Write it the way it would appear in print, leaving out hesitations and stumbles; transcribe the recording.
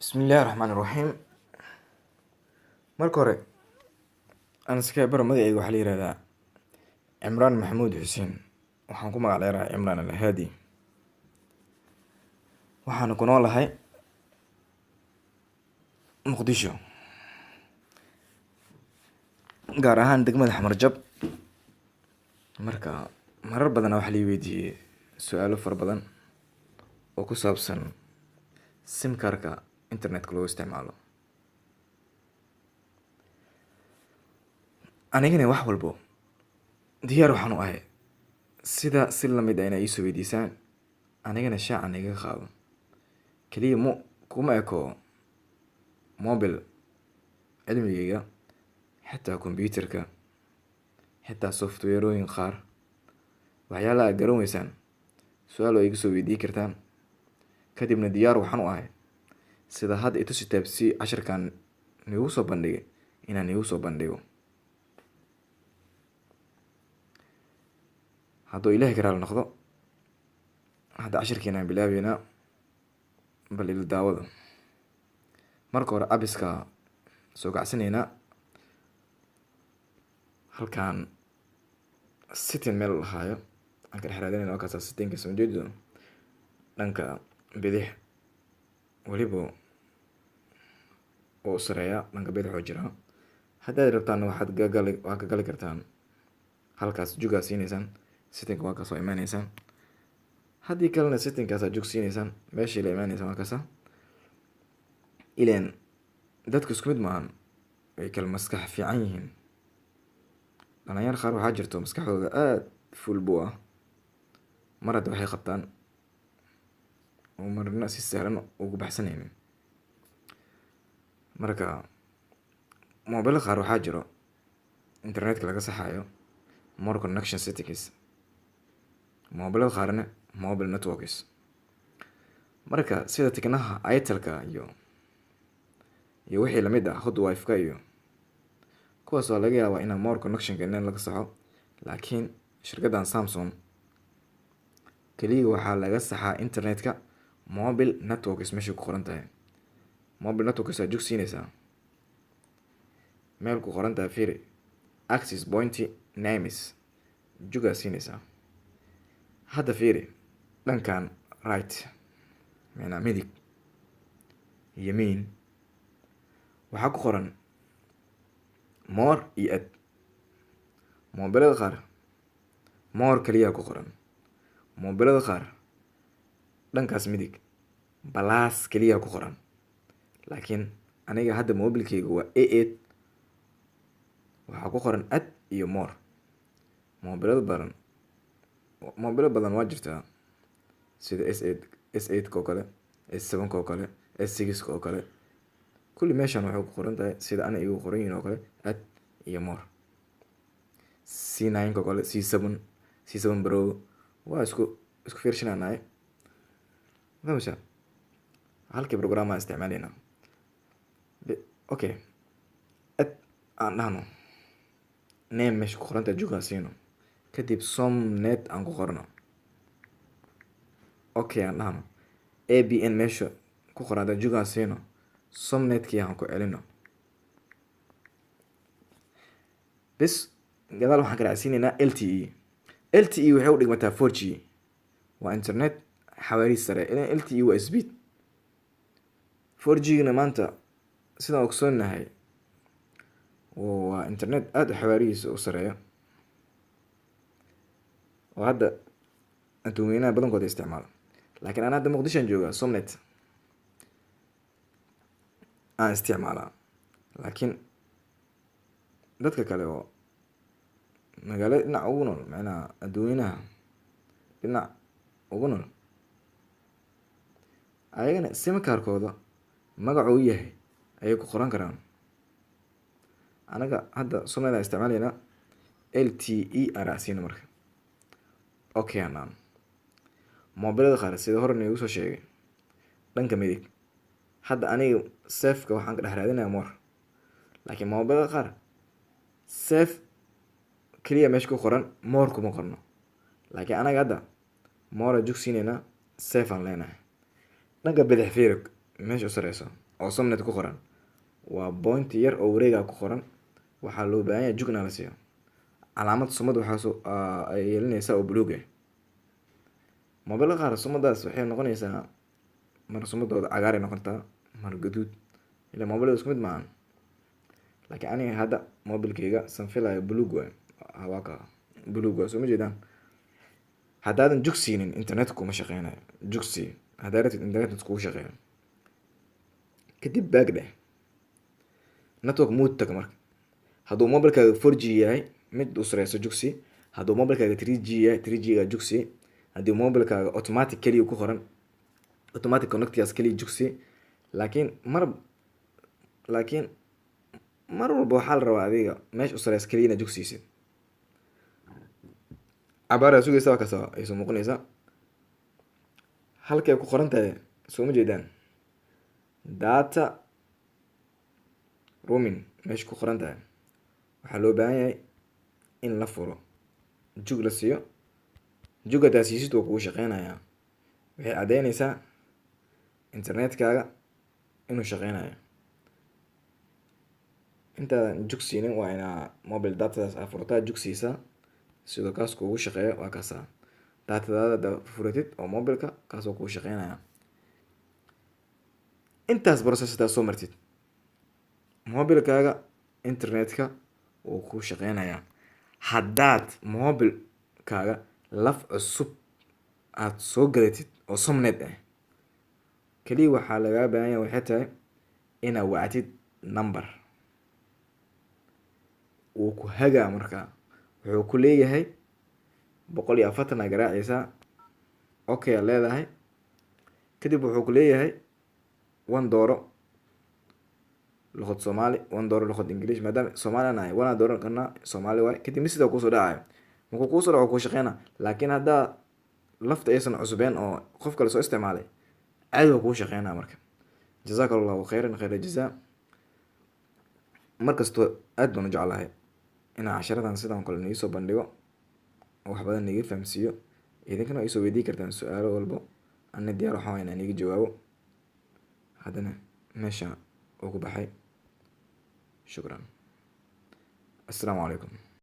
Bismillahi Raxmaani Raxiim. Marka hore aan iska baro magacayga. Waxaa la yihahdaa Cimraan Maxamuud Xuseen. Waxaan ku magac dheerahay Cimraan Alhaadi. Waxaana ku noolahay Muqdisho, gaar ahaan degmada Xamarjab. Marka marar badan waxaa la i weydiiyey su-aalo fara badan oo ku saabsan SIM card-ka internetka loo isticmaalo. Anigana wax walbo diyaar waxaan u ahay sida si lamid ah inay iisoo weydiisaan, anigana shaacan iga qaado. Kaliya mu kuma eko mobile cilmigayga, xitaa computer-ka, xitaa software-ooyin qaar, waxyaalaha aad garan weysaan su-aal oo iga soo weydii kartaan. Kadibna diyaar waxaan u ahay sida hadda itusi taabsi casharkan niigu soo bandhigay inaan iigu soo bandhigo, hadduu Ilaahay ka raali noqdo. Hadda cashirkeenaan bilaabeynaa, bal ila daawada. Marka hore abiska soo kacsanaynaa. Halkaan setting meel lahaayo aan ka dhex raadinayna. Waa kaasa settingka soo jeedo dhanka bidix, weliba oo sareeya dhanka bidix oo jira. Haddaad rabtaanna waxaad gagali waa ka gali kartaan halkaas, jugaa siinaysaan settingka, waa kasoo imaanaysaan. Haddii kalena settingkaasaa jug siinaysaan, meeshii la imaanaysaan waa kaasa. Ileen dadku isku mid maahan, way kala maskax fiican yihiin. Dhalinyar qaar waxaa jirto maskaxdooda aada full buu ah, mar hadda waxay qabtaan oo marna si sahlan ugu baxsanaynin. Marka mobile qaar waxaa jiro internetka laga saxayo more connection settings, mobilada qaarna mobile networks. Marka sida Tecno-ha, Itel-ka iyo wixii lamid ah, Hot Wife-ka iyo kuwaas, waa laga yaabaa inaa more connectionka in laga saxo. Laakiin shirkaddan Samsung kaliya waxaa laga saxaa internetka mobile networks meeshay ku qoran tahay. Mobile networks aad jug siinaysaa, meel ku qoran tahay fiiri, access point names, jugaa siinaysaa. Hadda fiiri dhankan right, macnaa midig, yamiin, waxaa ku qoran more iyo add. Mobilada qaar more kaliyaa ku qoran, mobilada qaar dhankaas midig plus kaliyaa ku qoran. Laakiin aniga hadda mobilkeyga waa A8, waxaa ku qoran add iyo more. Mobilada badan, mobilo badan waa jirtaa, sida S8, S8 ka oo kale, S7 ka oo kale, S6 ka oo kale, kulli meeshan waxay ku qoran tahay sida ana igu qoran yihiin oo kale, add iyo more. C9 ka oo kale, C7, C7 Pro, waa isku fiirsanaanahay. Fahmaysaa? Halkii program aan isticmaalaynaa. Okay, add aan dhahno, name meesha ku qoran tahay jugaa siino, kadib Somnet aan ku qorno, okay aan dhahno. APN meesha ku qoran haddaan jugaa siino, Somnetkii aan ku celino bes. Gadaal waxaan ka raacsiinaynaa LTE. LTE waxay u dhigmataa 4G, waa internet xawaari sare. Ilan LTE waa speed, 4G-na maanta sidaan ogsoonahay waa internet aada u xawaarihiisa u sareeya oo hadda adduunweynaha badankooda isticmaalo. Laakiin aan hadda Muqdishoan joogaa, Somnet aan isticmaalaa. Laakiin dadka kale oo magaalada dhinac ugu nool, macnaha adduunweynaha dhinac ugu nool, ayagana SIM card-kooda magacu u yahay ayay ku qoran karaan. Anaga hadda Somnet aan isticmaalaynaa, LTE aan raacsiino. Marka okay aan dhahno. Mobilada qaar, sida hore niigu soo sheegay, dhanka midig hadda aniga safeka waxaan ka dhex raadinayaa more. Laakiin mobilada qaar safe kaliya meesha ku qoran, more kuma qorno. Laakiin anaga hadda more jug siinaynaa, safe aan leenahay. Dhanka bidix fiiri. Meesha u sareyso oo Somnet ku qoran waa point yar oo wareega ku qoran. Waxaa loo baahan yahay jugna la siiyo. Calaamad sumad waxaa ay yeelanaysaa oo buluug ah. Mobilada qaar sumadaas waxay noqonaysaa, mar sumadooda cagaar ay noqotaa, mar gaduud, ila mobilada isku mid maahan. Laakiin aniga hadda mobilkeyga san filayo buluug waay. Waa ka buluug waay, soo ma jeedaan? Haddaadan jug siinin, internet kuma shaqeynayo. Jug sii haddaa rabtid internet kugu shaqeeyo. Kadib back dheh, network mode tag. Marka hadduu mobilkaaga 4G yahay, mid u sareyso jugsi. Hadduu mobilkaaga 3G yahay, 3G ga jugsi. Haddii mobilkaaga automatic keliya ku qoran, automatic connectgaas keliya jugsi. Laakiin mar walba waxaa la rabaa adiga meesha u sareysa keliya inaad jugsiisid. Cabaaraa sugaysa, waa kaasa ay soo muuqanaysaa halkay ku qoran tahay, soo ma jeedaan? Data roaming meesha ku qoran tahay waxaa loo baahan yahay in la furo, jug la siiyo. Jug haddaa siisid, waa kugu shaqeynayaa. Waxay caddeynaysaa internetkaaga inuu shaqeynayo. Intaadan jug siinin, waa inaa mobile datadaas aa furtaa, jug siisaa, sidoo kaas kuugu shaqeeyo. Waa kaasaa datadaada haddaa furatid oo mobilka kaas waa kugu shaqeynaya. Intaas process haddaa soo martid, mobilkaaga internetka wuu kuu shaqeynayaa. Haddaad mobilkaaga laf cusub aad soo gadatid oo Somnet ah, kaliya waxaa lagaa baahan yahay waxay tahay inaad wactid number wuu ku hagaa. Markaa wuxuu ku leeyahay 140 aa garaaceysaa, okay aad leedahay. Kadib wuxuu ku leeyahay one dooro luqad Soomaali, one dooro luqad English. Maadaama Soomaali nahay, one aan dooran karnaa, Soomaali waay. Kadib message kuusoo dhacayo. Markuu kuusoo dhaco, kuu shaqeyna. Laakiin haddaa lafta aysan cusubeen oo qof kale soo isticmaalay, caadi waa kuu shaqeynaa. Marka jazaaka Allahu khayran, khayra jazaa. Markastoo aad baan u jeclahay inaan casharadan sidan kale nii soo bandhigo oo wax badan niiga fahamsiiyo. Idinkana waa isoo weydii kartaan su-aalo walbo, anna diyaar waxaan wahay inaan iiga jawaabo. Haddana meesha uu ku baxay. Shukran, assalaamu calaykum.